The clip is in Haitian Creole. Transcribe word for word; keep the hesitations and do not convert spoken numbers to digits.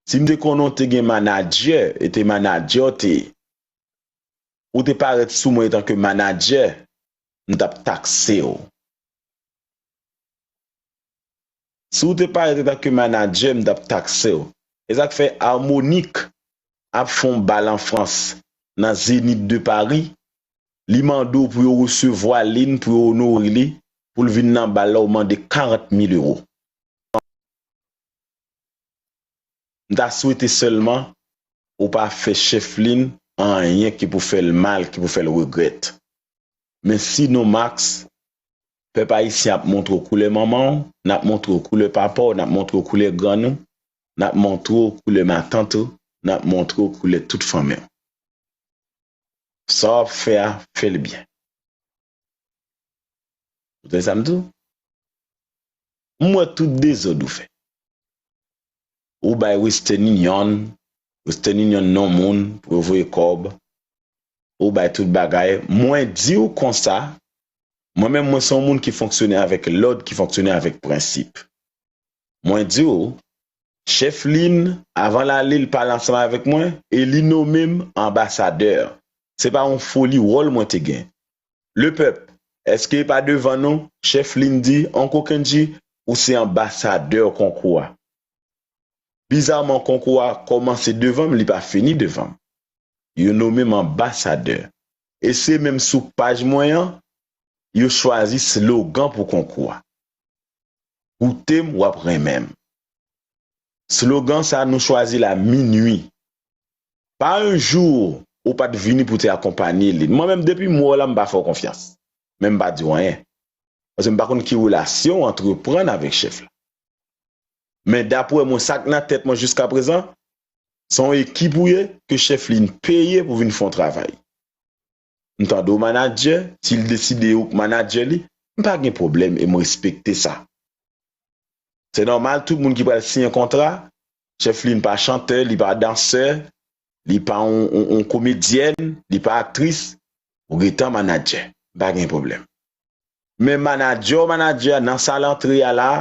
Si m te konnen w te gen manadjè, e te manadjè w te ye, ou te parèt sou mwen etanke manadjè, m t ap takse w. Si w te parèt etanke manadjè, m t ap takse w. E sa k fè Armonik ap fè yon bal an Frans, nan Zénith de Paris, li mande w pou yo resevwa li, pou yo onore li, pou l vin nan bal la, ou mande karant mil ewo. M ta swete sèlman ou pa fè Chèf Lin anyen ki pou fè l mal, ki pou fè l regrèt. Men sinon, Max, pèp ayisyen ap montre w koulè manman w, n ap montre w koulè papa w, n ap montre w koulè grann ou, n ap montre w koulè matant ou, n ap montre w koulè tout fanmi w. Sa w ap fè a, fè l byen. Ou tande sa m di w? M wè tout dezòd ou fè. Ou bay Western Union, Western Union non moun pou yo voye kòb. Ou bay tout bagay. Mwen di w konsa, mwen menm mwen se yon moun ki fonksyone avèk lòd, ki fonksyone avèk prensip. Mwen di w, Chèf Lin, avan l ale, l pale ansanm avèk mwen e li nonmen m anbasadè. Se pa yon foli wòl mwen te gen. Lepèp, èske e pa devan nou? Chèf Lin di, Oncle Kendji, ou se anbasadè konkou a. Bizaman, konkou a kòmanse devan m, li pa fini devan m. Yo nonmen m anbasadè. E se menm sou paj mwen an, yo chwazi slogan pou konkou a. Koute m, w ap renmen m. Slogan sa a, nou chwazi l a minui. Pa yon jou ou pa t vini pou te akonpanye li. Mwen menm, depi m wè w la, m pa fè w konfyans. Men m pa di w anyen. Paske m pa konn ki relasyon w antreprann avèk chèf la. Men dapre mwen, sa k nan tèt mwen jiskaprezan, se yon ekip ou ye ke Chèf Lin peye pou vin fè yon travay. M tande w manadjè, si l deside ou k manadjè li, m pa gen pwoblèm e m respekte sa. Se nòmal, tout moun ki pral siyen kontra, Chèf Lin pa chantè, li pa dansè, li pa yon, yon, yon komedyèn, li pa aktris, ou gentan manadjè, m pa gen pwoblèm. Men manadjè w manadjè a nan sal antre a la,